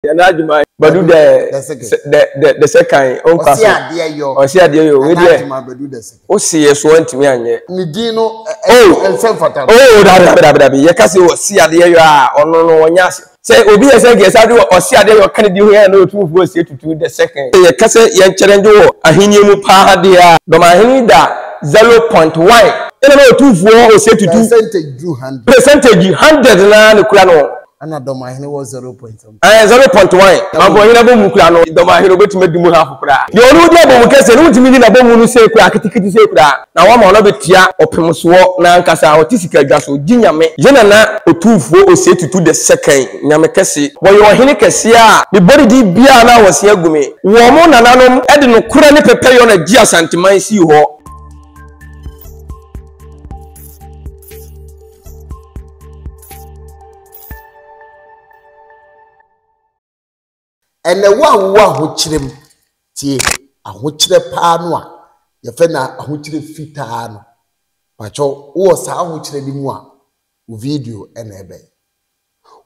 Nana Adwuma Badu the the the the second ɔnkwa so. Ɔsi adeɛ yɔ. Ɔsi adeɛ yɔ. Nana Adwuma Badu the second. O si yɛ so ɔntumi anyɛ. Ne din no ɛnsɛ mfata. Oh dabi dabi dabi dabi yɛ ka se ɔsi adeɛ yɔ a ɔno no ɔnyɛ ase. Sɛ obi yɛ sɛ kɛ sɛ ade ɔsi adeɛ yɔ ɔka ne din ho yɛ na otumfoɔ osie tutu the second. Yɛ ka sɛ yɛn challenge wɔ ahenni mu paa deɛ a. Dɔmahene da 0.1 ɛna na otumfoɔ osie tutu. Percentage duru hundred. Percentage 100 naa na ekura no. Ɛna dɔmahene wɔ 0. Ɛɛ 0.1. Mampɔnhene abɔmu koraa no, dɔmahene obetumi adi mu half koraa. Deɛ ɔno di abɔmu kɛseɛ no, wontumi nni n'abɔmu no sei koraa, ketekete sei koraa. Na wama ɔno abɛtua ɔpem soɔ n'ankasa, ɔte sika dwa so, gye Nyame. Yɛ Nana Otumfuo Osei Tutu the Second, Nyame kɛse. Wɔyɛ ɔhene kɛseɛ a mebɔ ne din biara na wɔse agu me. Wɔn nananom de nokorɛ ne pɛpɛyɔ na gye Asanteman sii hɔ. Ɛnɛ wo a wowɔ ahokyerɛ mu, tie, ahokyerɛ paa no a yɛfrɛ no ahokyerɛ fitaa no, pakyɛw wowɔ saa ahokyerɛ no mu a, wo video ɛna ɛbɛn.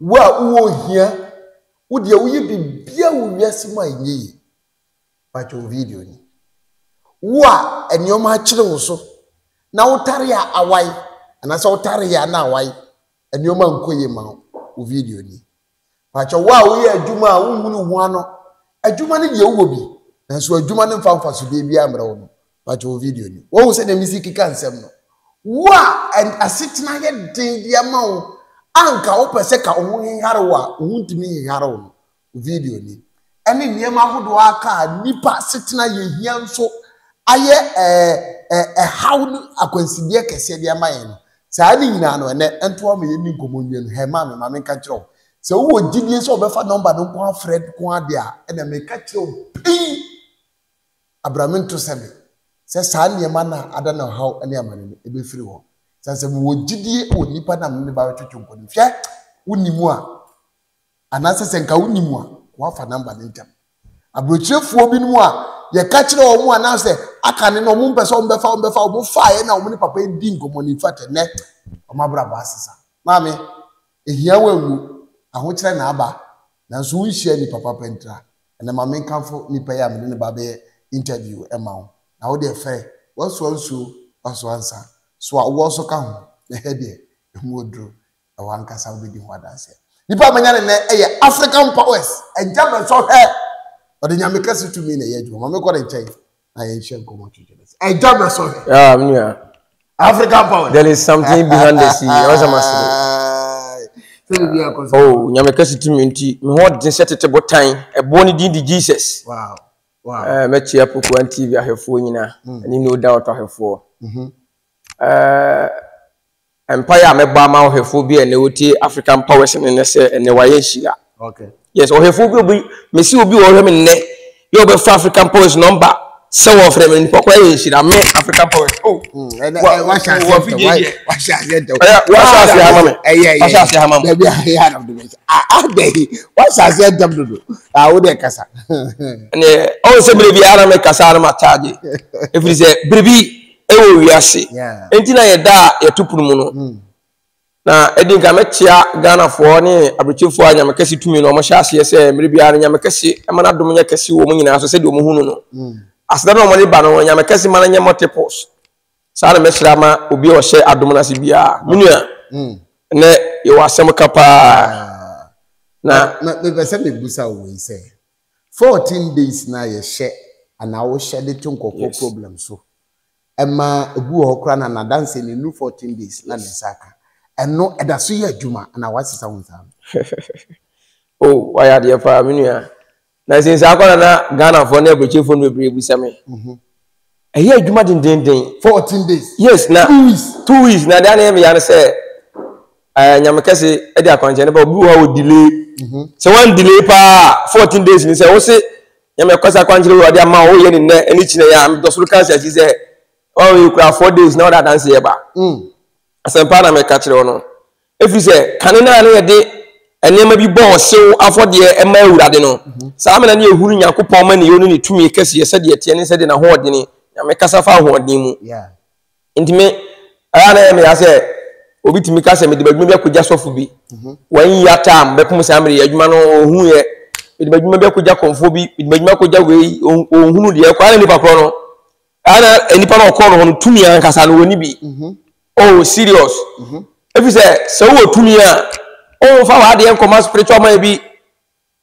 Wo a wowɔ ohia, wo deɛ woyɛ biribiara wɔ wiase mu a ɛnyɛ yie, pakyɛw wo video ni. Wo a nneɛma akyere wo so na wotare a awae anaasɛ wotare a na awae, nneɛma nkɔ yie ma wo, wo video ni. Pakyɛ wo a woyɛ adwuma a wonhunu ho ano, adwuma no deɛ wowɔ bi, nanso adwuma no mfa mfasodeɛ biara mmerɛ wo no, pakyɛ wo video ni. Woahu sɛdeɛ mesi keka nsɛm no? Wo a asetena yɛ den de ama wo a nka wopɛ sɛ ka wo ho hehare wo a, wo ho ntumi nhehare wo no, video ni, ɛne nneɛma ahodoɔ a aka a nnipa asetena yɛ hia nso ayɛ ɛɛ ɛhaw ne akwansideɛ kɛseɛ de ama yɛn no. Saa ne nyinaa no ɛnɛ ɛntoa ma yɛnni nkɔmmɔ nwie no, hɛ maame ma menka nkyerɛ wo sɛ wowɔ gyidie sɛ wɔbɛfa nɔmba no nko afrɛ nko adeɛ a ɛnɛ meka kyerɛ wo pii abrame nto sɛ me sɛ saa nneɛma no a ada na ɔhaw ne amane no ɛbɛfiri hɔ. Sɛ sɛ mewɔ gyidie wɔ nnipa no a mene ne ba bɛtwetwe nkɔ no hwɛ wonni mu a Anaasɛ sɛ nka wonim a, wɔafa namba no ntɛm. Aburokyirefoɔ binom a yɛka kyerɛ wɔn anaasɛ aka ne no wɔn mpɛ sɛ wɔn bɛfa wɔn bɛfa wɔn faeɛ na wɔn ne papa yi di nkɔmmɔ no in fact ɛnɛ wɔn abrabɔ asesa. Maame, ehia wo anwu, ahokyerɛ na aba, nanso wonhyia nipa papa ntira. Ɛnɛ ma menkamfo nipa yi a mede ne ba bɛyɛ interview ɛma wo. Na wo deɛ fɛ, woasoa nsuo, woasoa nsa, soa woɔ nso ka ho, na ɛhɛ deɛ, emu aduro. na wankasa wobɛdi ho adanseɛ. Nipa a manya ne nɛ yɛ African powers, agya bɛsɔ hwɛ, ɔde nyame kɛse tumi na ɛyɛ adwuma. Ma mekɔ ne nkyɛn na yɛnhyɛ nkɔmmɔ twetwe no sɛ agya bɛsɔ hwɛ. Yeah, me nua. African powers. There is something behind the sea. Ɛwɔ sɛ masere. Sɛ biribi akɔ so. Oh, nyame kɛse tumi nti, me ho ɔden sɛ tete botan. Ɛboɔ ne din de Jesus. Wow. Wow. Eh, mɛkyia Pokuan TV ahwɛfoɔ nyina, ɛne No Doubt ahwɛfoɔ. Eh, Mpaeɛ a mɛbɔ ama ɔhwɛfoɔ bi a ɛnɛ ɔtie African Powers no ne sɛ ɛnɛ wayɛ nhyira. Okay. Yes, ɔhwɛfoɔ bi obi mesi obi wɔ ɔhwɛ me nnɛ yɛ ɔbɛfa African Powers nɔmba sɛ wɔfrɛ me nipa kora yɛ nhyira me African Powers. Oh, mm, wahyɛ aseɛ ntɛm wahyɛ aseɛ ntɛm. Wahyɛ aseɛ hama me. Ɛyɛ ɛyɛ. Wahyɛ aseɛ hama me. Dabi ayɛ anam de bɛhyɛ. Adɛ wahyɛ aseɛ ntɛm dodo. Awo deɛ kasa. Ɛnɛ ɔwɔ sɛ bere bi ara mɛ kasa ara ma kyaagye. Efiri sɛ biribi. wɔ wiase. Enti na yɛda a yɛto pono mu no. Hmm. Na ɛdi nka mɛkyea Ghanafoɔ ne aburokyefoɔ a Nyame kɛse tumi no wɔhyɛ aseɛ sɛ mmerɛ biara no Nyame kɛse ma n'adom nyɛ kɛse wɔ wɔn nyinaa so sɛdeɛ wɔn hu no no. Hmm. Aseda no a wɔde ba no Nyame kɛse ma no nyɛ multiples. Saa na mɛsrɛ ama obi a ɔhyɛ adom no ase biara. Me nua, hmm. ɛnɛ yɛwɔ asɛm ka paa. Ah. Na mepɛ sɛ mebusa wo wei sɛ 14 days na yɛhyɛ anaa wohyɛ de to nkurɔfoɔ problem so Ɛma ebi wɔ hɔ koraa na n'adanse no nnu 14 days na ne nsa aka. Ɛno ɛda so yɛ adwuma anaa woasesa wo nsa ano? Oh, wayɛ adeɛ paa me nua. Na sɛ nsa akɔ na na Ghanafoɔ ne aburokyefoɔ no bebree bisa me. Mhm. Ɛyɛ adwuma dendenden. 14 days. Yes, na 2 weeks. 2 weeks na deɛ na ɛyɛ me ya no sɛ ɛɛ nyame kɛse ɛde akwankyɛn no ba obi wɔ hɔ a wɔ delay. Mhm. Sɛ wɔn delay paa 14 days ni sɛ wose Nyame kasa akwankyerɛ wei ɔde ama wo woyɛ ne nnɛ ɛne kyinɛ yɛ a medɔ soro ka asi akyi sɛ ɔyɛ kura 4 days na ɔde adanse yɛ ba. Mm. Asɛmpa na meka kyerɛ wo no. Ɛfiri sɛ kane no a na yɛde nneɛma bi bɔ ɔhyew afɔdeɛ ɛma Awurade no, mhm. saa mena ne yɛhunu Nyankopɔn ma ne yɛ ne ne tumi kɛseɛ sɛdeɛ ɛteɛ ne sɛdeɛ n'ahoɔdene Nyame kasa fa ahoɔden mu. Nti me, ɛyɛ a na ɛyɛ me ya sɛ obi tumi ka sɛ mede m'adwuma bi akɔgya sɔfo bi. Mhm. One year time bɛpem saa mmerɛ yi adwuma no ɔhu yɛ. Mede m'adwuma bi akɔgya kɔmfoɔ bi, mede m'adwuma akɔgya wei, ɔnhunu deɛ ɛkɔ. Ana nipa korɔ no, ana nipa no ɔkɔɔ no hɔ no, tumi ankasa no wɔni bi. Oh, serious. Ɛfiri sɛ, sɛ wowɔ tumi a, womfa w'adeɛ nkɔma spiritual man bi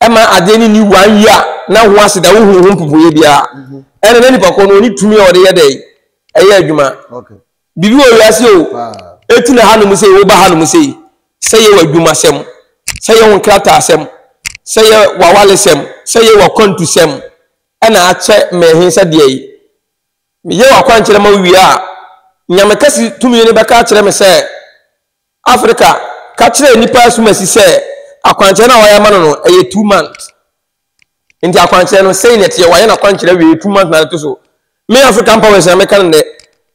ɛma adeɛ no ni one year na ho ase da wohu ho mpopoeɛ biara. Ɛna na nipa korɔ no ɔni tumi a ɔde yɛ dɛ ɛyɛ adwuma. Biribi wɔ wiase o, eti na hanom sei, woba hanom sei, sɛ yɛ w'adwumasɛm, sɛ yɛ wo nkrataasɛm, sɛ yɛ w'awalesɛm, sɛ yɛ w'akwantusɛm, ɛna akyɛ mɛhe sɛ deɛ yi. Meyɛ w'akwankyerɛ ma wo wie a, Nyame kɛse tumi no bɛka akyerɛ me sɛ, Africa, ka kyerɛ nnipa asumasi sɛ akwankyerɛ no a wɔayɛ ama no no, ɛyɛ 2 months. Nti akwankyerɛ no, sei na ɛteɛ, wɔayɛ no akwankyerɛ awie, 2 months na ɛto so. Me African powers na meka no nnɛ.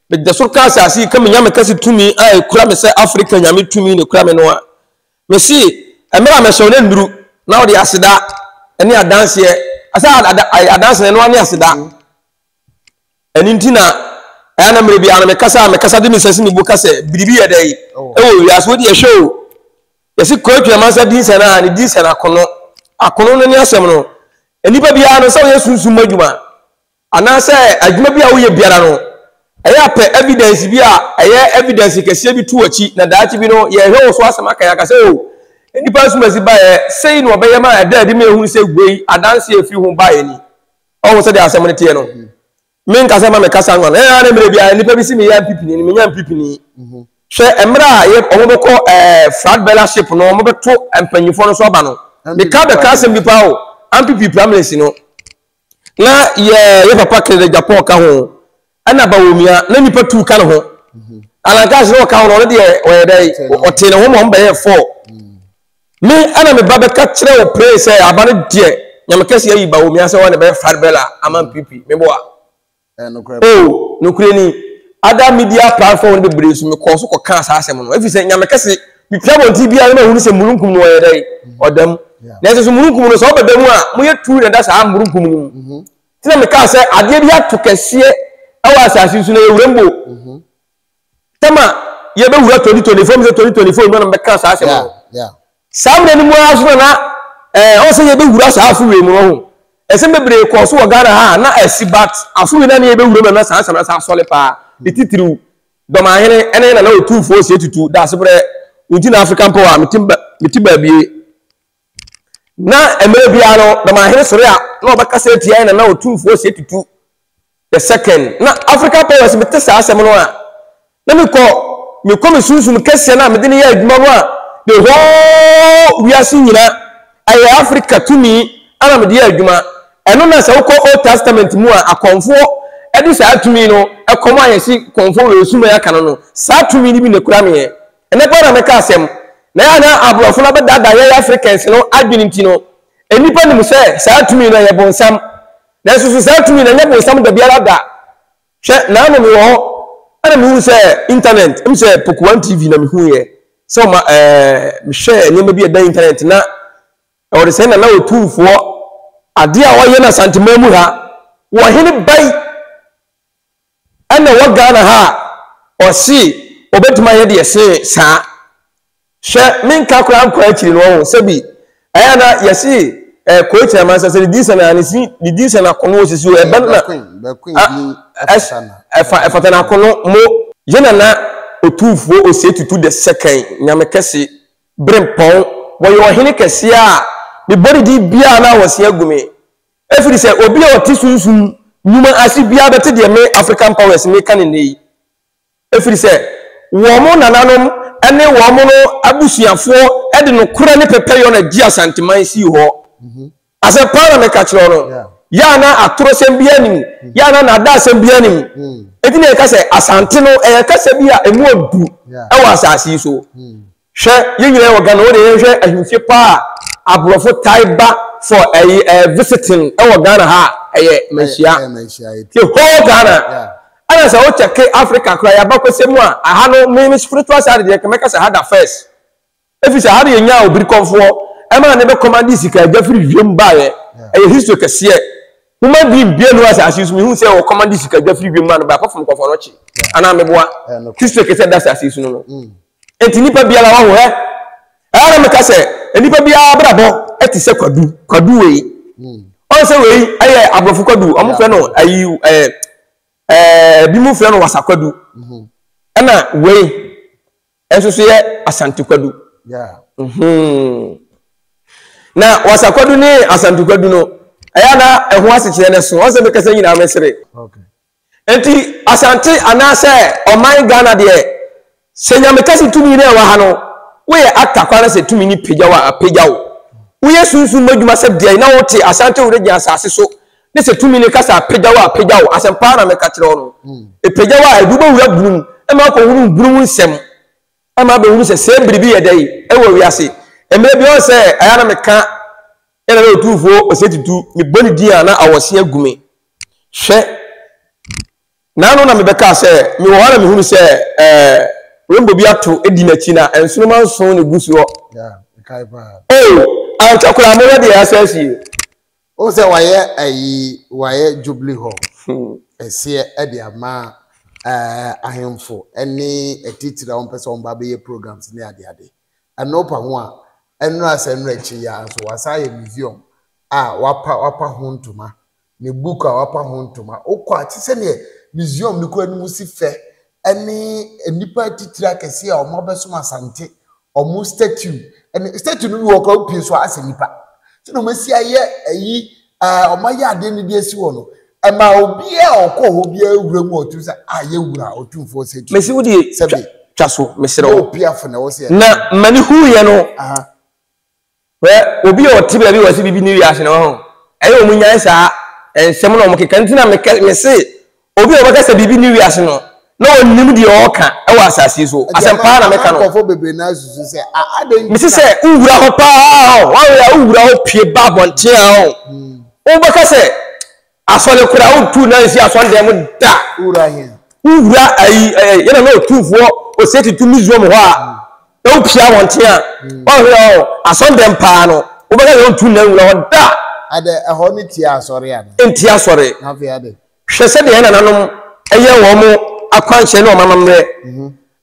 Meda soro ka asase yi ka me Nyame kɛse tumi a ɛkura me sɛ Africa Nyame tumi na ɛkura me no a. Mese, mmerɛ a mɛhyɛ wo no nnuru na wode aseda ne adanseɛ, asɛ adanseɛ no ne aseda. Ɛno nti na ɛyɛ na mmerɛ biara no mekasa a mekasa de me nsa si me bo ka sɛ biribi yɛ dɛ ɛwɔ wiase wo deɛ hwɛ o. Yɛsi Kofi Amansa di nsɛn a ne di nsɛn akono. Akono no ne asɛm no. Nnipa biara no sɛ woyɛ sunsum mu adwuma anaasɛ adwuma bi a woyɛ biara no ɛyɛ apɛ evidence bi a ɛyɛ evidence kɛseɛ bi to akyi na daakye bi no yɛhwɛ wo so asɛm aka yɛaka sɛ o nnipa nsumasi baeɛ sei na ɔbɛyɛ ma ɛda adi ma ɛhunu sɛ wei adanseɛ ɛfiri ho baeɛ ni. Ɔho sɛdeɛ asɛm no teɛ no. Me nkasa ma me kasa nwa no. Ɛyɛ na mmerɛ biara nnipa bi si meyɛ mpipini no, menya mpipini. Hwɛ mmerɛ a yɛ wɔn bɛkɔ ɛɛ flag bearer ship no, wɔn bɛto mpanyinfoɔ no so aba no. Meka bɛka asɛm bi paa o, ampipi primaries no. Na yɛ yɛ papa Kennedy Agyapong ka ho, ɛna Bawumia, na nipa tu ka ne ho. Alan Cash na ɔka ho no, ɔno deɛ ɔyɛ dɛ, ɔtee ne ho ma wɔn bɛyɛ four. Me ɛna me ba bɛka kyerɛ wo pray sɛ aba no deɛ Nyame kɛseɛ ayi Bawumia sɛ ɔne bɛyɛ farbella ama NPP. Meboa. Oh, nokorɛ ni, other media platform no bebree so mekɔɔ so kɔkaa saa asɛm no. Ɛfiri sɛ Nyame kɛse, metwa abɔnten biara na mahunu sɛ mununkum no ɔyɛ dɛn? Ɔda mu. Nanso so mununkum no sɛ ɔbɛda mu a, moyɛ tu na ɛda saa mununkum no mu. Nti na mekaa sɛ adeɛ bi ato kɛseɛ ɛwɔ asase so na yɛ rainbow. Tɛm a yɛbɛwura 2024 mu sɛ 2024 mu na mebɛka saa asɛm no. Saa mmerɛ no mu ara so na na ɛɛ ɔn sɛ yɛbɛwura saa afe wei mu no ho. Ɛsɛm bebree kɔɔ so wɔ Ghana ha a na asi but afe wei na ne yɛbɛwura mu na saa asɛm no asa asɔle paa. Ne titiriw Dɔmahene ɛne Nana Otumfoɔ Osei Tutu Daasebrɛ nti na African Power a mete mete baabie. Na mmerɛ biara no Dɔmahene sɔre a na ɔbɛkasa atia yɛn Nana Otumfoɔ Osei Tutu the second. Na African powers mete saa asɛm no a, na mekɔ mekɔ me sunsum kɛseɛ no a mede no yɛ adwuma no a the whole wiase nyina ɛyɛ Africa tumi ana mede yɛ adwuma. Ɛno na sɛ wokɔ Old Testament mu a akɔmfoɔ ɛde saa tumi no ɛkɔm a yɛsi kɔmfoɔ wɔ esum a yɛaka no no saa tumi no bi na ekura meɛ. Ɛnɛ paa na mɛka asɛm. Na yɛ a na aborɔfo no abɛdaadaa yɛn Africans no adwene nti no nnipa nim sɛ saa tumi no ɛyɛ bonsam. Nanso so saa tumi no ɛnyɛ bonsam da biara da? Hwɛ, naano mewɔ hɔ ɛna mehu sɛ internet, ɛmu sɛ Pokuwan TV na mehu yɛ sɛ ɔma ɛɛ mehwɛ nneɛma bi ɛda internet na ɛwɔ sɛ na na otumfoɔ adeɛ a ɔyɛ no Asanteman mu ha wɔ hene bai Ɛna ɛwɔ Ghana ha a ɔse ɔbɛtumi ayɛ deɛ ɛsen saa. Hwɛ menka koraa nkɔ akyiri no ɔho sɛbi ɛyɛ na yɛse eh, Koichi Amansa sɛ ne din sɛ na ne sin ne din sɛ n'akono osisi o ɛbɛn na ɛfa ɛfata n'akono mo. Yɛ nana Otumfuo Osei Tutu the second Nyame kɛse berempɔn wɔyɛ ɔhene kɛseɛ a mebɔ ne din biara na awɔse agu me. Ɛfiri sɛ obi a ɔte sunsum nnwuma ase biara bɛte deɛ me African Powers meka no nnɛ yi. Ɛfiri sɛ wɔn nananom ne wɔn no abusuafoɔ de nokorɛ ne pɛpɛyɔ na gye Asanteman sii hɔ. Asɛm paa na meka kyerɛ wo no. Yɛ a na atorosɛm biara nni mu. Yɛ a na nnaadaasɛm biara nni mu. Enti na yɛka sɛ Asante no ɛyɛ kasa bi a ɛmu ɔdu wɔ asase yi so. Hwɛ, yɛn nyinaa wɔ Ghana, wode yɛnhwɛ ahemfie paa a aborɔfo tae ba for ɛyi ɛɛ visiting ɛwɔ Ghana ha a, ɛyɛ Manhyia. The whole Ghana. Ɛna sɛ wo check Africa koraa yɛ abakɔsɛm mu a, aha no me me spiritual side deɛ kɛmɛka sɛ ha da first. Efi sɛ ha no yɛnyaa obiri kɔmfoɔ ɛma ne bɛ kɔmande sika agya firi wiem baeɛ. Ɛyɛ history kɛseɛ. Human being bia nu asase so mehu sɛ wɔkɔmande sika agya firi wiem ma no ba apart from kɔmfoɔ no kye. Anaa meboa. History kɛseɛ da asase so no no. Enti nipa biara wahu hɛ. Ɛyɛ na meka sɛ nipa biara abrabɔ ɛte sɛ kwadu, kwadu wei. Ɔn sɛ wei ɛyɛ aborɔfo kwadu, wɔn frɛ no ayi ɛɛ ɛɛ bi mu frɛ no wasa kwadu. Ɛna wei nso so yɛ asante kwadu. Mhm. Na wasa kwadu ne asante kwadu no, ɛyɛ na ɛho asekyerɛ no so. Ɔn sɛ mekasa nyinaa mesere. Enti Asante anaasɛ ɔman Ghana deɛ, sɛ Nyame kɛse tumi no a ɛwɔ ha no, woyɛ actor koraa na sɛ tumi no pagya wo a, apagya wo. Woyɛ sunsum mu adwuma sɛ deɛn na wote Asante region asase so ne sɛ tumi no kasa apagya wo a, apagya wo. Asɛm paa na meka kyerɛ wo no. Ɛpagya wo a, ɛde wo bɛwura bunu mu ma akɔhunu bunu mu nsɛm ama abɛhunu sɛ sɛɛ biribi yɛ dɛn ɛwɔ wiase. Mmerɛ bi ɔn sɛ ɛyɛ na meka ɛna na Otumfoɔ Osei Tutu mebɔ ne din a na awɔse agu me. Hwɛ, naano na mebɛkaa sɛ mewɔ hɔ na mehunu sɛ ɛɛ rainbow bi ato di m'akyi na nsoroma nson na egu soɔ. Oh, ankyɛ koraa moyɛ deɛ asa asie. O sɛ wayɛ ayi wayɛ Jubilee Hall kɛseɛ ɛde ama ɛɛ ahemfo ɛne atitire a wɔn pɛ sɛ wɔn ba bɛyɛ programs ne adeade. Ɛno pa ho a, ɛnora sɛ ɛnora akyi yi ara nso wasan ayɛ museum a wapa wapa ho ntoma ne book a wapa ho ntoma. Wokɔ a te sɛ neɛ museum no kura no mu si fɛ ɛne nnipa atitire akɛseɛ a wɔn abɛsom Asante wɔn statue ɛne statue no bi wɔ koraa wopie so a asɛ nipa. Sɛdeɛ wɔn asi ayɛ ayi ɛɛ wɔn ayɛ adeɛ no de asi hɔ no ɛma obiara a ɔkɔ hɔ biara wura mu a ɔtumi sɛ a yɛ wura ɔtumfoɔ sɛ tutu. Mesi wo deɛ sɛbi twa so mesrɛ wo. Opiafo na ɛwɔ sɛ. Na mani huiɛ no. Hwɛ, obi a ɔte baabi wɔ se biribi ne wiase no ho. Ɛyɛ wɔn nyae saa nsɛm na wɔn keka nti na meka mese obi a ɔbɛka sɛ biribi ne wiase no na ɔnim deɛ ɔreka wɔ asase yi so. Asɛm paa na meka no. Nkurɔfoɔ bebree na asusu sɛ adɛn nti Mese sɛ wowura hɔ paa hɔ, wɔn a wowura hɔ pie ba abɔnten a hɔ. Wobɛka sɛ Asɔre koraa wontu nan nsi asɔredan mu da. Wura he. Wowura ayi ɛɛ yɛn na otumfoɔ Osei Tutu Misraim hɔ a na wopia abɔnten a wɔhwɛ hɔ asɔredan paa no wobɛka sɛ wontu nan nwura hɔ da. Adɛ ɛhɔ no tia asɔre ana? Ntia asɔre. Na afei adɛ. Hwɛ sɛdeɛ yɛn nananom yɛ wɔn akwankyerɛ ne wɔn amammerɛ.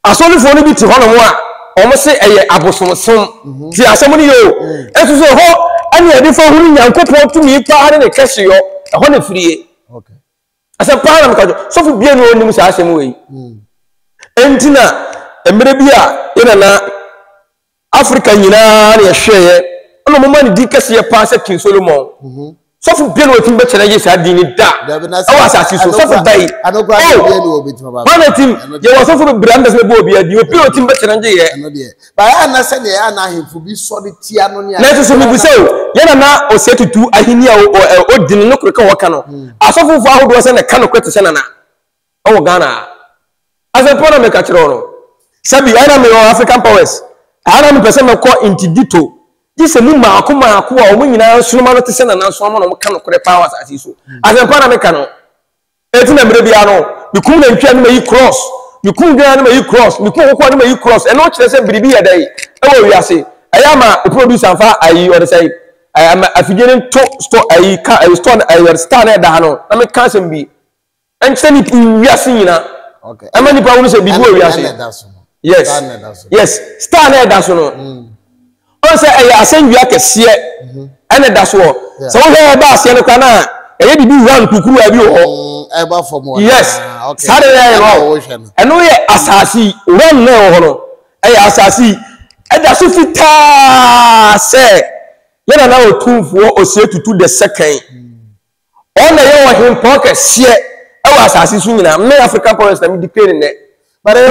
Asɔrefoɔ no bi te hɔnom a wɔn se ɛyɛ abosomsom. Mhm. Te asɛm no yɛ o. Mm. Nso so ɛhɔ ɛne yɛde fa hunu Nyankopɔn tumi paa ne ne kɛseyɔ. Ɛhɔ na firie. Asɛm paa na meka sɔfo bia ne ɔnim saa asɛm wei. Mm. Enti na mmerɛ bi a yɛ nana Africa nyinaa na yɛhwɛeɛ ɛna wɔn ma ne din kɛseɛ paa sɛ King Solomon. Mhm. Sɔfo bia na wɔtumi bɛkyerɛ gye saa din no da ɛwɔ asase so sɔfo ba yi. Oh, wɔn na tim yɛwɔ sɔfo bebree a mbɛsɛ bɛbɔ obi adi obi a wɔtumi bɛkyerɛ gye yɛ. Nanso so mibu sɛ o yɛn nana Osei Tutu ahenni a odi no nokorɛ ka wɔka no hmm. asɔfofoɔ ahodoɔ sɛ na ɛka nokorɛ te sɛ nana. Ɛwɔ Ghana ha. Asɛmpa na meka kyerɛ wo no. Sɛbi ɛna meyɛ African powers. Ɛha na mepɛ sɛ mɛkɔ Ntidito. Gye sɛ mu mmaako mmaako a wɔn nyinaa nsoroma no te sɛ Nana nsoroma na wɔka nokorɛ paa wɔ asase yi so. Asɛmpa na meka no. Eti na mmerɛ biara no, mekum nantwi a ne mayi cross. Mekum dwan a ne mayi cross. Mekum akokɔ a ne mayi cross. Ɛno kyerɛ sɛ biribi yɛ dɛn ɛwɔ wiase. Ɛyɛ ama producer nfa ayi ɔde sɛ ama afidie no nto store ayi ka ayi store ayi ɔde star na ɛda ha no na meka asɛm bi. Ɛnkyerɛ nipa wiase nyina. Ɛma nipa hunu sɛ biribi wɔ wiase. Yes. Yes. Star na ɛda so no. Mm. Ɔn sɛ ɛyɛ asɛnnua kɛseɛ mm-hmm. ɛna ɛda soɔ. Sɛ wohwɛ ɛba aseɛ no koraa na ɛyɛ biribi round kukuruwa bi wɔ hɔ. Mm, ɛba fam wɔ. Yes. Ah, saa de yɛ no. Ɛno yɛ asase round na ɛwɔ hɔ no. Ɛyɛ asase yi. Ɛda so fitaa sɛ yɛn nana Otumfoɔ Osei Tutu the second. Ɔno na ɛyɛ ɔhempɔn kɛseɛ wɔ asase so nyinaa. Me African powers na me declare ne nnɛ.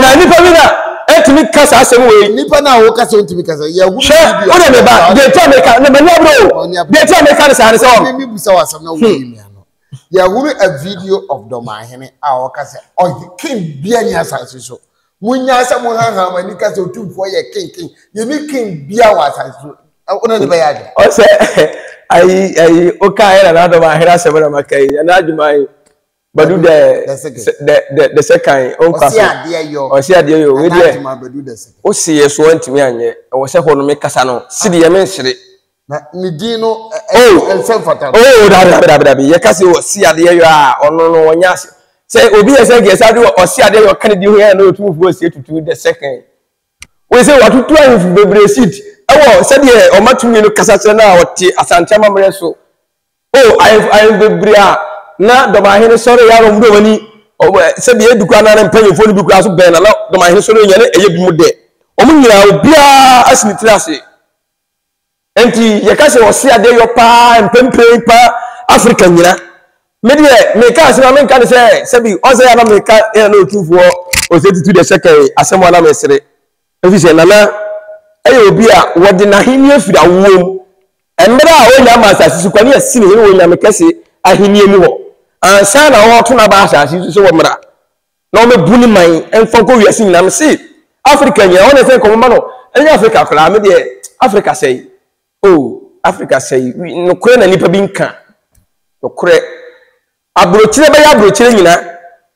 Na nipa bi na ɛtumi ka saa asɛm wei. Nipa na awo kasa ntumi kasa. Yɛ hu Hwɛ, wo de me ba, deɛ nti a meka, na m'ani abere o. Deɛ nti a meka ne saa ne sɛ ɔm. Mi busa wɔ asɛm na wo yi mi ano. Yɛ hunu a video of Dɔmahene a ɔka sɛ ɔhe king bia ni asase so. Munya sɛ mo hanhan mo ani ka sɛ otumfoɔ yɛ king king. Yɛ ni king bia wɔ asase so. Wona ne bɛyɛ adwene. Ɔsɛ ayi ayi woka yɛ nana adɔm ahene asɛm na maka yi nana adwuma yi badu dɛ dɛ dɛ dɛ sɛ kan ɔnkwa so ɔsi adeɛ yɔ ɔsi adeɛ yɔ wei deɛ wosi yɛ so ɔntumi anyɛ ɛwɔ sɛ hɔ no me kasa no si deɛ me nsere. Na ne din no ɛnsɛ mfata no. Oh dabi dabi dabi dabi yɛ kasa ɔsi adeɛ yɔ a ɔno no ɔnyɛ ase sɛ obi yɛ sɛ gɛsɛ adi ɔsi adeɛ yɔ ɔka ne din ho yɛ na otumfuo osie tutu dɛ sɛ kan. Wei sɛ watutu ahemfo bebree seat Ɛwɔ sɛdeɛ ɔma tumi no kasa kyerɛ no a ɔte Asante amammerɛ so. O ahemfo ahemfo bebree a na dɔmahene sɔre yɛ a wɔn de wɔn ani sɛdeɛ edu koraa na ne mpanyinfoɔ no bi koraa so bɛn na na dɔmahene sɔre yɛ ne ɛyɛ bi mu dɛ. Wɔn nyinaa obiara asi ne tiri ase. Nti yɛka sɛ ɔse adeɛ yɔ paa mpempren paa Africa nyina. Me deɛ meka asɛm a menka ne sɛ sɛbi ɔsɛ yɛ na meka yɛ na otumfoɔ ɔsɛ tutu deɛ sɛkɛn asɛm a na mesere. Ɛfiri sɛ Nana ɛyɛ obi a wɔde n'ahennie firi awoɔ mu. Mmerɛ a ɔnya ama asase so kwa ne yɛsi ne hene wɔ Nyame kɛse ahennie mu hɔ ansa na ɔreto n'aba asase so sɛ wɔmmra na wɔmɛbu ne man mfa nkɔ wiase nyinaa. Mese Africa nyinaa wɔn na ɛsɛ nkɔmɔ ma no ɛnyɛ Africa koraa me deɛ Africa sɛe oh Africa sɛe nokorɛ na nipa bi nka nokorɛ aburokyerɛ bɛyɛ aburokyerɛ nyina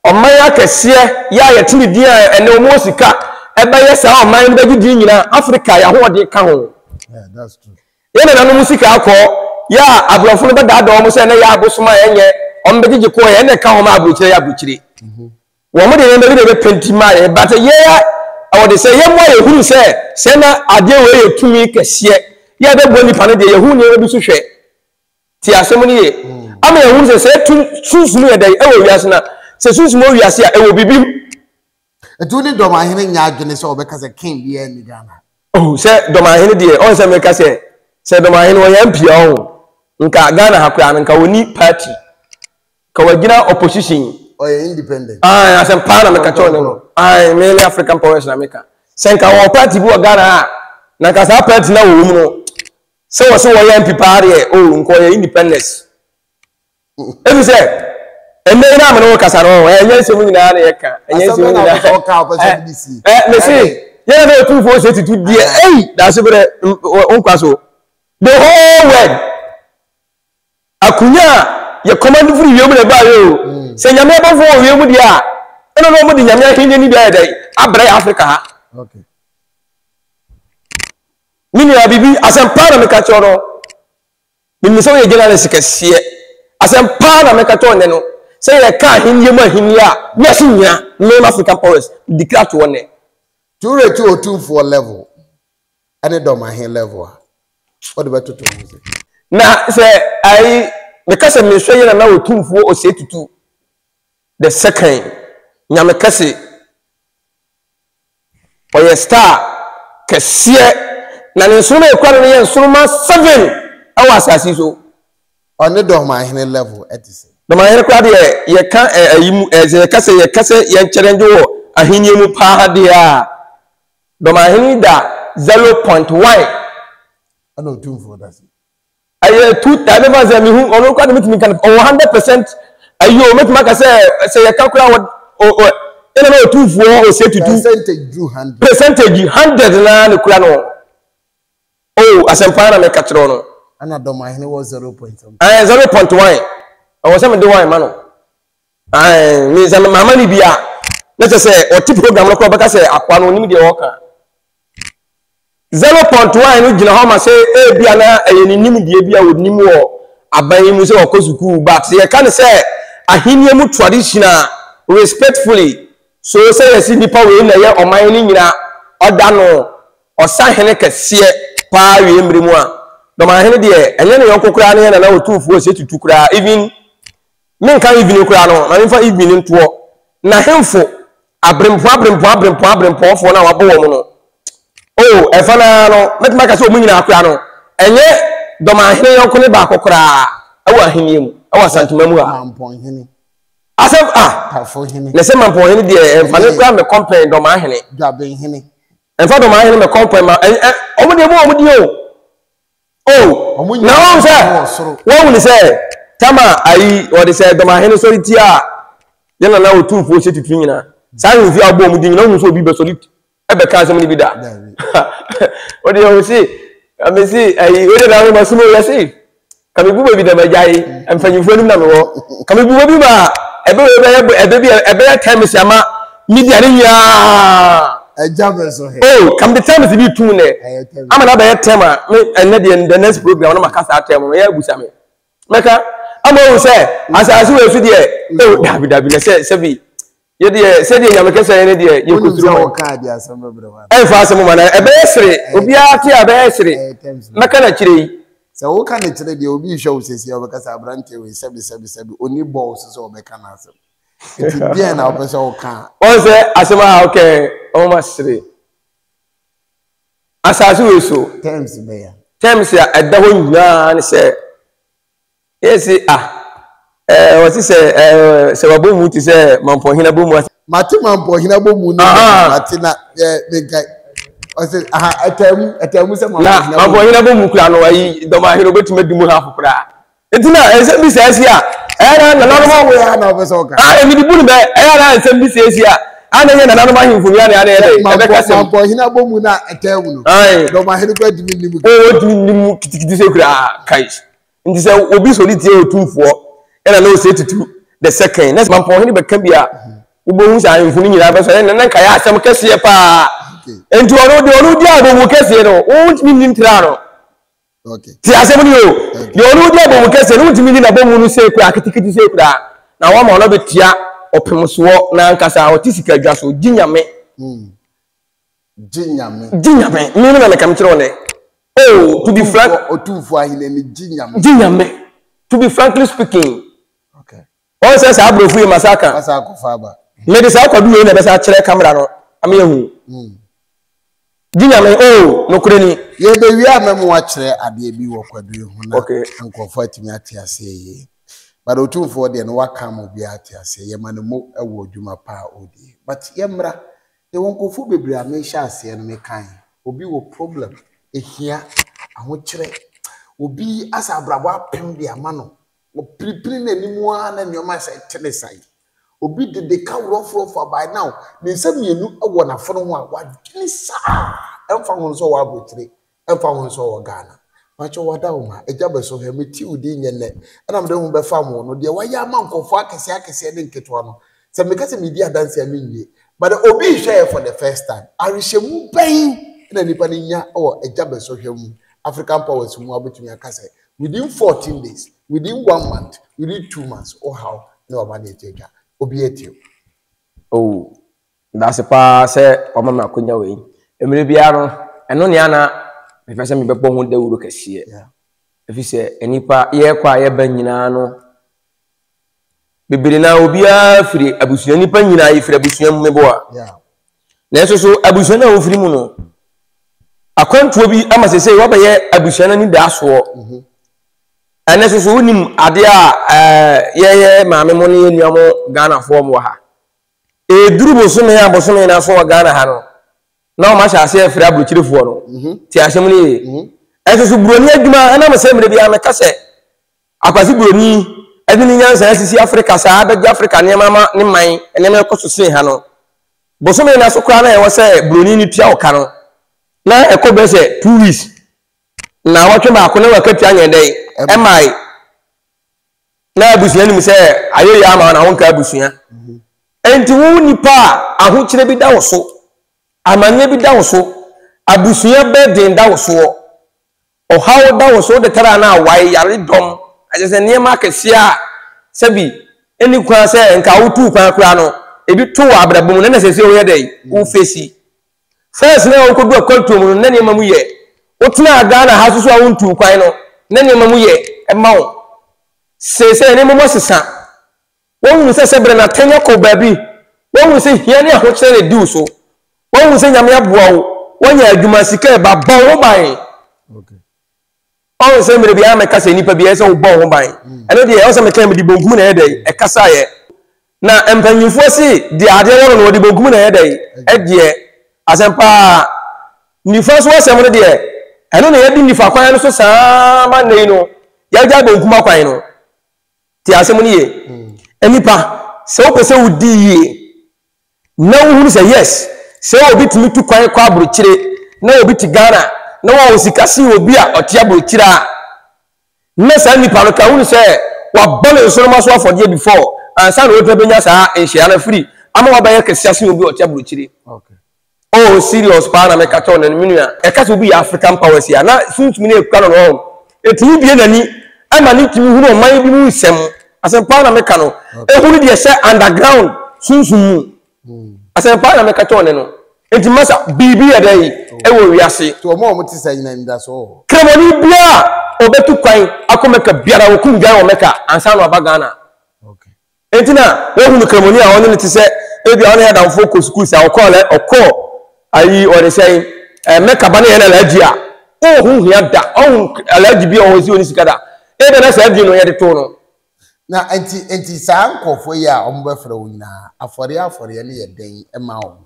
ɔman akɛseɛ yɛ a yɛte ne din a ɛnɛ wɔn wɔ sika ɛbɛyɛ saa ɔman no bɛgye din nyina Africa yɛ ahoɔden ka ho. Yeah, that's true. Yɛn nananom sika akɔ yɛ a aborɔfo no bɛdaadaa wɔn sɛ ɛnɛ yɛ abosom a ɛnyɛ wɔn bɛgyegye kɔɔ yɛ ɛnna ɛka wɔn a aburokyire yɛ aburokyire. Wɔn de yɛn bɛbi na ɛbɛpɛnti maa yɛn but yɛ wɔde sɛ yɛn mu a yɛhunu sɛ sɛ na adeɛ wei yɛ tumi kɛseɛ yɛ bɛboa nipa no deɛ yɛhu nneɛma bi so hwɛ te asɛm no yie ama yɛhunu sɛ sɛ sunsum yɛ dɛn ɛwɔ wiase na sɛ sunsum wɔ wiase a ɛwɔ biribi mu. Nti wo ne Dɔmahene nyɛ adwene sɛ wɔbɛka sɛ king biara nni Ghana? Oh, sɛ Dɔmahene deɛ, ɔn sɛ meka sɛ, sɛ Dɔmahene ɔyɛ MP a ɔho, nka Ghana ha koraa no, nka ɔnni party. Nka wagyina opposition. Ɔyɛ independent. Ae, asɛm paa na meka kyerɛ ne no. Ae, me ne African powers na meka. Sɛ nka wɔwɔ party bi wɔ Ghana ha a, na nka saa party no a wɔwɔ mu no, sɛ wɔse wɔyɛ MP paa deɛ, oh, nka ɔyɛ independence. Ebi sɛ ɛnɛ yi na amene wo kasa no ɛnyɛ nsɛm nyinaa na yɛka ɛnyɛ nsɛm nyinaa ɛ mese yɛn na otumfoɔ sɛ tutu deɛ ɛyi daase berɛ nkwa so the whole world akunya a yɛ kɔmando firi wiem na ɛbaayɛ o mm. sɛ nyame abɔfoɔ wɔ wiem deɛ a ɛna na wɔde nyame ahenni no bi ayɛ dɛn abrɛ Africa ha me nua biribi asɛm paa na meka kyerɛ no. Menim sɛ woyɛ journalist kɛseɛ. Asɛm paa na mɛka kyerɛ wo nnɛ no, sɛ yɛka ahennie mu ahennie a, wiase nyina, me African powers, declare to wɔ nnɛ. To rate Otumfoɔ level ɛne Dɔmahe level a, wode bɛtoto ho sɛ? Na sɛ ayi, meka sɛ mehwɛ yɛ Nana Otumfoɔ Osei Tutu the second, Nyame kɛse, Ɔyɛ star kɛseɛ na ne nsoroma a ɛkura no no yɛ nsoroma seven ɛwɔ asase so. Ɔne Dɔmahene level ɛte sɛ. Dɔmahene koraa deɛ yɛka ɛyi mu ɛsɛ yɛka sɛ yɛka sɛ yɛn challenge wɔ ahenni mu paa deɛ a Dɔmahene da 0.1. Ɛna Otumfoɔ da sɛ. Ɛyɛ two time mefa sɛ mehu ɔno koraa de metumi nka no ɔwɔ 100% ayi o metumi aka sɛ sɛ yɛka koraa wɔ o o ɛna na otumfoɔ ose tutu Percentage duru 100. Percentage 100 naa ne kura no o asɛmpa na meka kyerɛ no. Ɛna Dɔmahene wɔ 0 point something. Ɛɛ 0.1 ɛwɔ sɛ mede one ma no. Ɛɛ me sɛ mama no bi a na kyerɛ sɛ ɔte program no koraa ɔbɛka sɛ akoa no onim deɛ ɔka. 0.1 no gyina hɔ ma sɛ ebia na ɛyɛ ne nimdeɛ bi a onim wɔ aban yi mu sɛ ɔkɔ sukuu but sɛ yɛka no sɛ ahenni mu tradition a respectfully so sɛ yɛsi nipa wei na ɛyɛ ɔman no nyina ɔda no ɔsahene kɛseɛ paa wie mmere mu a dɔmahene deɛ ɛnyɛ ne yɔnko koraa ne yɛ nana otumfoɔ sɛ tutu koraa even Menka evening koraa no, ma memfa evening no ntoɔ. N'ahemfo, aberempɔn aberempɔn aberempɔn aberempɔnfoɔ no a wabɔ wɔn no, oh, ɛfa no ara no, mɛtumi aka sɛ wɔn nyinaa koraa no, ɛnyɛ Dɔmahene yɔnko ne baako koraa ɛwɔ ahennie mu, ɛwɔ Asantema mu ha. Mampɔnhene. Asɛm ah. Tafohene. Na sɛ Mampɔnhene deɛ, ɛmfa ne koraa mɛkɔmpɛn Dɔmahene. Dwabenhene. Ɛmfa Dɔmahene mɛkɔmpɛn ma, ɛ, ɛ, wɔn deɛ mu wɔn deɛ o. Oh, na wɔn sɛ wɔn wuni sɛ tama ayi wɔde sɛ dɔmahene sɔre tia a yɛn nana otumfuo hyɛ tutu nyinaa saa ahemfie a wɔbɔ wɔn din nyinaa wɔn sɛ obi bɛsɔre ɛbɛka asɛm no bi da wɔde wɔn si amesi ayi wɔde na ahoma sum yɛ se kame bu baabi dɛm agya yi mpanyinfoɔ anim na mewɔ kame bu baabi ma ɛbɛ wei bɛyɛ ɛbɛ bi ɛbɛyɛ times ama media ne nyinaa. Ɛgya bɛ so he. Oh kame de times bi tum nɛ ama na bɛyɛ term a me ɛnɛ deɛ the next program na maka saa term no yɛ abusa me mɛka ama ohu sɛ asase wei so deɛ oh dabi dabi na sɛ sɛbi. Yɛ deɛ sɛdeɛ Nyame kɛsɛ yɛ ne deɛ yɛ kɔsuro man. Ɛmfa asɛm ma na ɛbɛyɛ sere obiara te a ɛbɛyɛ sere mɛka no akyire yi. Sɛ woka no kyerɛ deɛ obi rehwɛ wo sɛsi a ɔbɛka sɛ aberanteɛ wei sɛbi sɛbi sɛbi ɔni balls sɛ ɔbɛka n'asɛm. Nti deɛn na wopɛ sɛ woka a? Wɔn sɛ asɛm a wokɛ ɔma sere. Asase wei so. Terms bɛya. Terms a ɛda hɔ nyinaa ne sɛ Yɛse ah eh, wɔse sɛ eh, sɛ wabɔ mu te sɛ mampɔhene abɔ mu ase. Mate mampɔhene abɔ mu no mate na eh, menka ɔse aha ɛtaa mu ɛtaa mu sɛ mampɔhene abɔ mu. Mampɔhene abɔ mu kura no ayi dɔmahene obetumi adi mu hafo koraa. Nti na nsɛm bi saa si a ɛyɛ na nananom awo ya na ɔpɛ sɛ ɔka. Ah emi de bu no bɛ ɛyɛ na nsɛm bi saa si a ana nyɛ nananom ahemfo nua na ana yɛ dɛ ɛbɛka sɛm. Mampɔhene abɔ mu na ɛtaa mu no. Dɔmahene kura tumi nni mu. O tumi nni mu kitikiti sɛ kura kai. Nti sɛ obi sɔre tia Otumfoɔ ɛna na ɔsɛ tutu the second na Mampɔnhene bɛka bi a wobɛhu sɛ ahemfo no nyinaa bɛsɔre na na nka yɛ asɛm kɛseɛ paa. Nti ɔno deɛ ɔno di abomu kɛseɛ no wontumi nni ntra no. Te asɛm no o deɛ ɔno di abomu kɛseɛ no wontumi nni n'abomu no sei koraa ketekete sei koraa na wɔma ɔno bɛtua ɔpem soɔ na ankasa ɔte sika dwa so gye nyame. Hmm. Gye nyame. Gye nyame. Me na meka mekyerɛ wo nɛ. Oh, to be frank. Otumfoɔ ahene ni gye nyame. Gye nyame. To be frankly speaking. Okay. Wɔn sɛ saa aborɔfo yi masa ka. Masa akɔfa aba. Mede saa kwadu wei na ɛbɛsa akyerɛ kamera no ama yɛhu. Hmm. Gye nyame oh, nokorɛ ni. Yɛbɛwie a mɛmo akyerɛ adeɛ bi wɔ kwadu yi ho na okay. nkurɔfoɔ atumi ate aseɛ yie. But otumfoɔ deɛ no waka ama obiara ate aseɛ. Yɛma no mo wɔ adwuma pa a ɔredie. But yɛmmra. Yɛwɔ nkurɔfoɔ bebree a mehyɛ aseɛ no mekae, obi wɔ problem, ɛhia, ahokyerɛ, obi asɛ abrabɔ apem de ama no, ɔpiripiri n'anim ara na nneɛma sɛ tene sae. Obi dede ka worɔforɔfo by now, ne nsa mmienu wɔ n'afono ho a wadwene saa, ɛmfa ho nso ɔwɔ aburokyire, Ɛmfa ho sɛ ɔwɔ Ghana. Pakyɛ wada wo ma agya bɛso hwɛ me ti wo din nyɛ nnɛ ɛna mede ho bɛfam wo no deɛ wayɛ ama nkurɔfoɔ akɛseɛ akɛseɛ ne nketewa no sɛ meka sɛ medi adanseɛ a menwie but obi rehwɛ yɛ for the first time awehyɛmu bɛn na nipa no nya wɔ agya bɛso hwɛ mu African powers mu a wobɛtumi aka sɛ within 14 days within one month within 2 months wo haw ne wama ne atiatwa obi atie Oh, Medase paa sɛ wama me akonya wei. Mmerɛ biara no, ɛno nea na mepɛ sɛ mebɛbɔ ho dawuro kɛseɛ. Ɛfiri sɛ nnipa yɛrekɔ a yɛba nyinaa no, bebree na obiara firi abusua, nnipa nyinaa yɛfiri abusua mu meboa. Nanso so abusua no a wofiri mu no, akwantuo bi ama sɛ sɛ wabɛyɛ abusua no anidaasoɔ. Mhm. Ɛnɛ so so wonim adeɛ a yɛyɛ maame mo ne yɛ nua mo Ghanafoɔ mo wɔ ha. Ɛduru bosome a bosome no aso wɔ Ghana ha no, na wɔn ahyɛ aseɛ afiri aburokyirefoɔ no. Mhm. Te asɛm no yie. Mhm. Ɛnso so buroni adwuma ɛnam sɛ mmerɛ biara meka sɛ akwasi buroni ɛde ne nyansa asisi Afrika saa bɛgye Afrika nneɛma ama ne man nneɛma ɛkɔ so sen ha no. Bosome no aso koraa na ɛwɔ sɛ buroni no tua ɔka no na ɛkɔ bɛ sɛ 2 weeks na wɔtwe baako na wakatua nyɛ dɛn ɛmae. Na abusua nim sɛ ayɛ yie ama na wonka abusua. Enti wo nipa a ahokyerɛ bi da wo so, amanneɛ bi da wo so, abusua bɛden da wo soɔ, ɔhaw da wo so, wode tara na awae, yare dɔm, ɛkyɛ sɛ nneɛma akɛseɛ a sɛbi ɛni kwan sɛ nka wotuu kwan koraa no, ebi to wɔ abrabɔ mu na na sɛ sɛ woyɛ dɛn, wofesi. First na wokɔdu akwantuo mu no na nneɛma mu yɛ. Wotenaa Ghana ha soso a wontuu kwan no na nneɛma mu yɛ ma wo. Seesei nneɛma mu asesa. Woahunu sɛ sɛ berɛ no atɛn akɔ baabi. Woahunu sɛ hia ne ahokyerɛ na ɛdi wo so. Woahunu sɛ Nyame aboa wo. Woanya adwuma, sika ɛba, bɔ wo ho ban. Ɔn sɛ mmerɛ biara mɛka sɛ nipa biara sɛ wobɔ wo ho ban. Ɛno deɛ ɛwɔ sɛ meka mede bonkum na ɛyɛ dɛn ɛkasaeɛ. Na mpanyinfoɔ se deɛ adeɛ wɔ no no wɔde bonkum na ɛyɛ dɛn ɛdeɛ. Asɛm paa. Nifa so asɛm no deɛ ɛno na yɛde nifa kwan no so saa ma nnɛ yi no yɛagyae bonkum akwan no. Te asɛm no yie. Nnipa sɛ wopɛ sɛ wodi yie na wohunu sɛ yes sɛ obi tumi tu kwan kɔ aburokyire na obi te Ghana na wɔwɔ sika sen obi a ɔte aburokyire a na saa nipa no ka hunu sɛ wabɔ ne nsoroma so afɔdeɛ before ansa na ɔtumi bɛnya saa nhyira no afiri ama wabɛyɛ kɛse asen obi a ɔte aburokyire. Oh serious paa na meka kyɛw no me nua. Ɛka sɛ obi yɛ African powers yi a na sunsum no ekura no no ɔho. Etumi bue n'ani ɛma ne tumi hunu ɔman bi mu nsɛm. Asɛm paa na meka no. Ehunu deɛ ɛhyɛ underground. sunsum mu. Asɛmpa na meka kyerɛ ne no. Enti masa biribi yɛ dɛ yi ɛwɔ wiase. Nti wɔn a wɔte saa nyinaa anidasoɔ wɔ hɔ. Kramoni biara a ɔbɛtu kwan akɔ Mecca biara wɔkum dwan wɔ Mecca ansa na waba Ghana. Okay. Enti na wɔhunu Kramoni a ɔne no te sɛ ebi a ɔne yɛ adamfoɔ kɔ sukuu saa ɔkɔɔ lɛ ɔkɔɔ ayi ɔde sɛn ɛɛ Mecca ba ne yɛ no alhaji a ɔho hia da ɔho alhaji bi a ɔwɔ si ɔne sika da ebia na saa din no yɛde too no. Na nti nti saa nkurɔfoɔ yi a wɔbɛfrɛ wɔn nyinaa, afɔreɛ afɔreɛ no yɛ dɛn ma wɔn?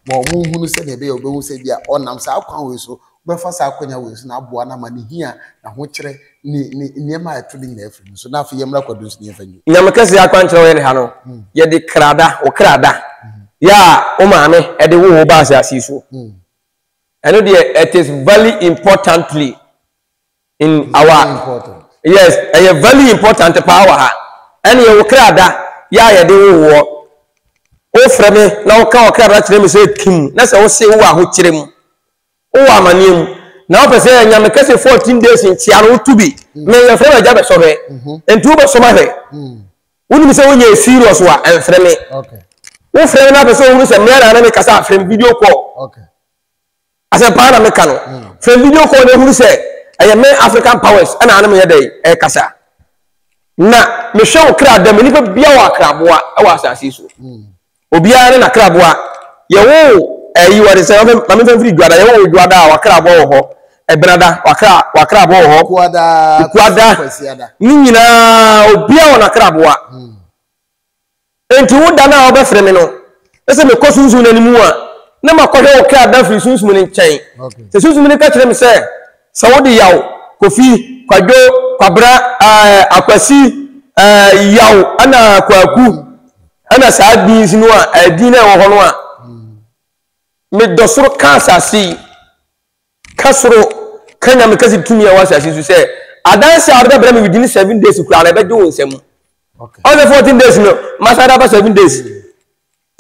Ma wɔn nhunu sɛdeɛ ɛbɛyɛ wɔbɛhu sɛ bi a ɔnam saa kwan wei so, wobɛfa saa akwanya wei so na aboa no ama ne hia, n'ahokyerɛ, ne ne nneɛma a ɛto no nyinaa afiri no so. Na afei yɛmmra kwadu nso na yɛmfa nwie. Nyame kɛseɛ akwankyerɛ ɔyɛ ne ha no, yɛde krada, wo krada, yɛ a wo maame de woo wo baa asase yi so. Ɛno deɛ it is very importantly in our yes ɛyɛ very important paa wɔ ha ɛne yɛwɔ kra da yɛ a yɛde wo woɔ wofrɛ me na woka wɔ kra da kyerɛ me sɛ kim na sɛ wose wowɔ ahokyerɛ mu wowɔ amaneɛ mu na wopɛ sɛ nyame kɛse 14 days nkyea no woto bi me yɛfrɛ me agya bɛsɔ hwɛ nti wobɛsɔ ma hwɛ wonim sɛ wonyɛ serious a ɛmfrɛ me wofrɛ me na apɛ sɛ wohunu sɛ mmea na ne mekasa afrɛ me video call okay. Asɛm paa na meka no. Frɛ video call na ehunu sɛ ɛyɛ me African powers ɛna ano meyɛ dɛ ɛkasa. Na mehwɛ wo kra dɛm nipa bia wɔ akraboa ɛwɔ asase yi so. Obiara ne n'akraboa. Yɛwo ɛyi wɔde sɛ ma memfa mfiri dwada yɛwo wo dwada a w'akraboa wɔ hɔ. Ɛbenada wakra w'akraboa wɔ hɔ. Kuada ne nyinaa obiara wɔ n'akraboa. Enti wo da no a wobɛfrɛ me no, na sɛ mekɔ Sunsum no anim a, na makɔhwɛ wo kra da firi Sunsum no nkyɛn. Sɛ Sunsum no ka kyerɛ me sɛ, sɛ wode Yaw, Kofi, Kwadwo, Kwabena, ɛɛ, Akwasi, ɛɛ, Yaw, ɛna Kwaku, ɛna saa din no a, ɛɛ, din no a ɛwɔ hɔ no a, medɔ soro ka asase yi. Ka soro, ka Nyame kɛse tumi a ɛwɔ asase so sɛ adanse a wɔde bɛbrɛ me within 7 days koraa na ɛbɛgye wo nsam. Ɔsɛ 14 days no, masa de aba 7 days.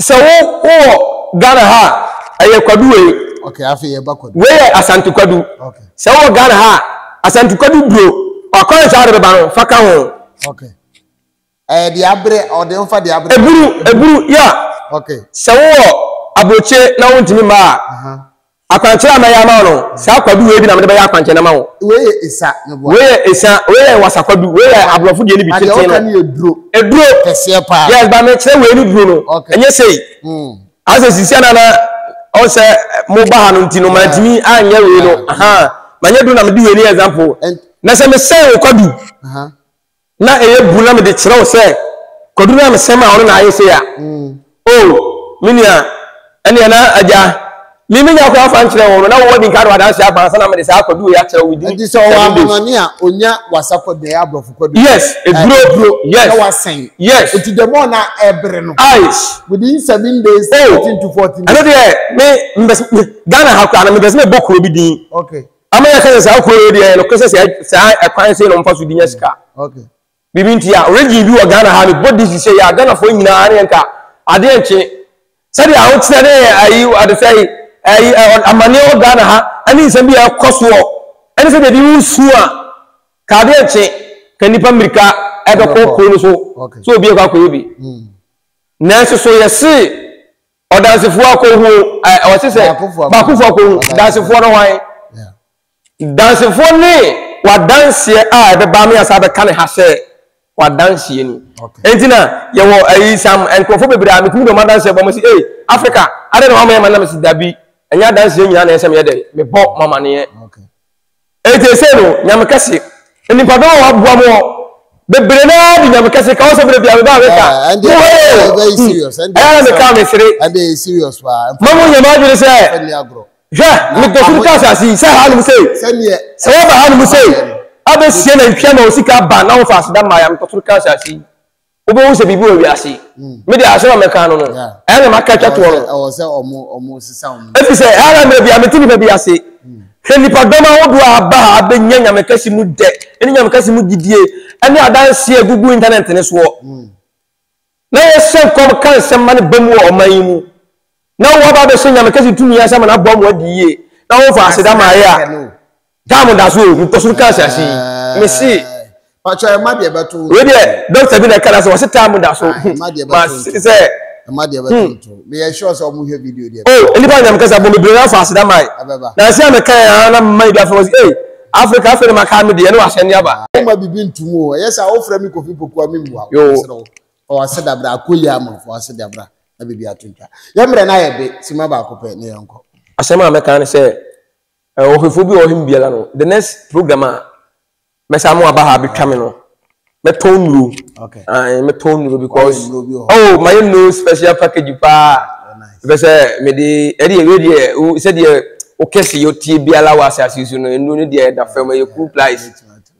Sɛ wo wowɔ Ghana ha a, ɛyɛ kwadu wei. Okay, afei yɛba kwadu. Wei yɛ Asante kwadu. Okay. Sɛ wowɔ Ghana ha a, Asante kwadu duro, wakwan saa de bɛba no, fa ka ho. Okay. Ɛyɛ deɛ abrɛ, ɔde nfa deɛ abrɛ. Eburu, eburu, ya. Okay. Sɛ wowɔ aburokye na wontumi mma a, akwankyerɛ a mɛyɛ ama wo no, saa kwadu wei bi na mede bɛyɛ akwankyerɛ no ama wo. Wei yɛ esa, meboa. Wei yɛ esa, wei yɛ wasa kwadu, wei yɛ aborɔfo deɛ no bi tenten no. Na deɛ ɔka no yɛ duro. Eduro. Kɛseɛ paa. Yes, ba mekyerɛ wei no duro no. Okay. Ɛnyɛ sei. Asɛ sisi ana na ɔsɛ mo ba ha no nti no mantumi anyɛ wei no. Aha. Manyɛ duro na mede wei no yɛ example. Na sɛ mesɛn wo kwadu. Na ɛyɛ bu na mede kyerɛ wo sɛ Kwadu no a mesɛm a ɔno na ayɛ sei a oh me nua ɛneɛ na agya me menya koraa fa nkyerɛ wo no na wowɔ di nka de wadanse aba ansa na mede saa Kwadu wei akyerɛ wo within Nti sɛ ɔwɔ 7 days. amanɔne a onya wasa kwadu ɛyɛ aborɔfo kwadu Yes, eduro eduro yes na wasɛn yes nti the more na ɛbere no ice within 7 days oh 13 to 14 ɛno days. deɛ me mbɛs Ghana ha koraa no mepɛ sɛ mebɔ kuro bi din. Okay. Ama yɛka sɛ saa kuro yi deɛ ɛyɛ nokorɛ sɛ saa ɛkwan sei na wɔfa so di nya sika. Biribi nti a region bi wɔ Ghana ha mebɔ DC sɛ yɛ a Ghanafoɔ nyinaa ne nka adeɛ nkye sɛdeɛ ahokyerɛ ne ayi adesɛ yi ayi amaneɛ wɔ Ghana ha ɛne nsɛm bi a ɛkɔ soɔ ɛne sɛ deɛ bi wosu a ka adeɛ nkye ka nnipa mmirika ɛbɛkɔ kuro no so sɛ obi ɛkɔ akɔyɛ bi nanso so yɛse Ɔdansefoɔ akɔhu ɛ ɔse sɛ baakofoɔ akɔhu dansefoɔ no hwan? Dansefoɔ ne wadanseɛ a ɛbɛba me asa bɛka ne ha sɛ wadanseɛ ni. Enti na yɛwɔ ayi sam nkurɔfoɔ bebree a metumi de wɔn adanseɛ bɔ mo si ee Africa adɛn na wɔn ama yɛ ma nam si dabi ɛnyɛ adanseɛ nyinaa na ɛsɛ meyɛ dɛ mebɔ mo amaneɛ. Enti seesei no, Nyame kɛse, nnipadɔm a wɔaboa mo hɔ bebree no ara de Nyame kɛse ka wɔn sɛ bere biara meba a meka, Ɛnde mo hɔ ɛyɛ very ee, serious. Ɛnde ɛyɛ na meka mesere. Ɛnde ɛyɛ serious paa. Ma mo nyɛ mo adwene sɛ, Ɛnni agorɔ. hwɛ, medɔ soro ka asase yi, sɛ hanom sei, Sɛdeɛ sɛ wɔba hanom sei, abɛsie nantwie ama wo sika aba na wofa aseda mmaeɛ a, metɔ soro ka asase yi. Wobɛhu sɛ biribi wɔ wiase yi. Me deɛ asɛm a mɛka no no, ɛyɛ na maka atwa toɔ no. Ɛwɔ sɛ ɔmo ɔmo sesa ɔmo. Ɛfiri sɛ ɛyɛ na mmerɛ bi a mete nnipa bi ase. Hwɛ nnipadɔm ahodoɔ a aba ha abɛnya Nyame kɛse mu dɛ ne Nyame kɛse mu gyidie ne adanseɛ a ɛgugu intanɛt no soɔ. Na yɛhyɛ nkɔm ka nsɛm ma no ba mu wɔ ɔman yi mu. Na woaba abɛhyɛ Nyame kɛse tumi ase ama no aboa mo adi yie na womfa aseda maayɛ a, Time da so o, mekɔ soro ka asase yi. Mese. Pacho ɛma deɛ bɛto. Wei deɛ doctor bi na ɛka na sɛ wɔse time da so. Ɛma deɛ Ma bɛto. se sɛ. Ɛma deɛ bɛto nto. Meyɛ sure sɛ ɔmo hwɛ video deɛ. Oh, nnipa nyam kasa bɔ bebree afa aseda mae. Ɛbɛba. Na ase a meka yɛn na mma ebi afɛ wɔ sɛ, "Hey, Africa afei na maka me deɛ ne wahyɛ ne aba." Woma biribi ntom o. Ɛyɛ sɛ wofrɛ me Kofi Poku a memmua wo. Yo. Mesrɛ wo. Fa w'aseda bra. Akɔ yie ama wo. Fa w'aseda bra na biribi ato ntwa. Yɛn mmerɛ no ayɛ be. Simma baako pɛ na yɛnkɔ. Asɛm a mɛka ne sɛ, ɔhwɛfoɔ bi a ɔhwɛ me biara no, the next program a mɛsan mo aba ha abɛtwa me no, mɛtɔn nnuro. Okay. Ae, mɛtɔn nnuro because Wayɛ nnuro bi wɔ hɔ. oh, mayɛ nnuro special package paa. Oh, nice. Bɛ sɛ mede ɛde yɛ wei deɛ wo- sɛdeɛ wo kɛse yɛ tie biara wɔ asase so no, nnuro no deɛ ɛda fam, ɛyɛ cool price.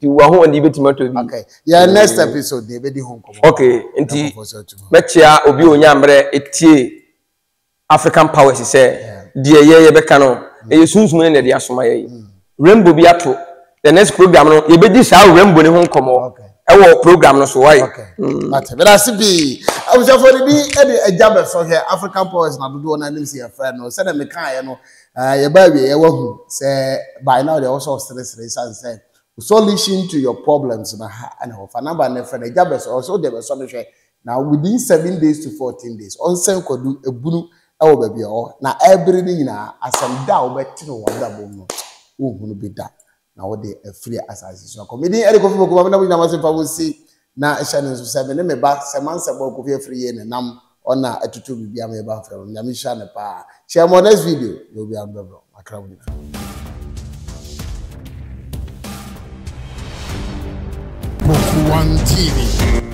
Nti w'ahoɔden bɛtumi atɔ bi. Okay. Yɛn next episode deɛ yɛbɛdi ho nkɔmmɔ. Okay, nti Nkurɔfoɔ sɛ ɔtumi. mɛkyea obi a ɔnya mmerɛ ɛtie African powers sɛ deɛ yɛ yɛbɛka no ɛyɛ sunsum ne na ɛde asoma yɛ yi. Rainbow bi ato the next program no yɛbɛdi saa rainbow ne ho nkɔmmɔ ɛwɔ program no so wae. Okay. Mate. Meda ase pii. Abusuafoɔ de bi de agya bɛsɔ hwɛ African powers na dodoɔ no anim sɛ yɛfrɛ no sɛdeɛ mekaeɛ no yɛba awie yɛwɔ hu sɛ by now deɛ ɛwɔ sɛ ɔseresere ɛsiane sɛ solution to your problems na ha ɛna wɔfa number no frɛ no agya bɛsɔ ɔsɛ wode bɛsɔ no hwɛ Na within 7 days to 14 days, ɔnsɛn kwadu ebunu wɔ baabi a ɔwɔ. Na ɛbere no nyinaa, asɛm da a wobɛte no wɔ w'abrabɔ mu no, wonhunu bi da. Na wode afiri asase so akɔ. Me din ɛde Kofi Poku, ma me na mo nyinaa mo ase mfa mo si na hyɛ no nso sɛ me ne me ba sɛ mansɛ bɔ Kofi afiri yie ne nam ɔna atutu biribi ama yɛba mfrɛ mo. Nyame nhyira no paa. Hyia mo next video na obiara mbrɛbrɛ. Makra mo nyinaa. Poku One TV.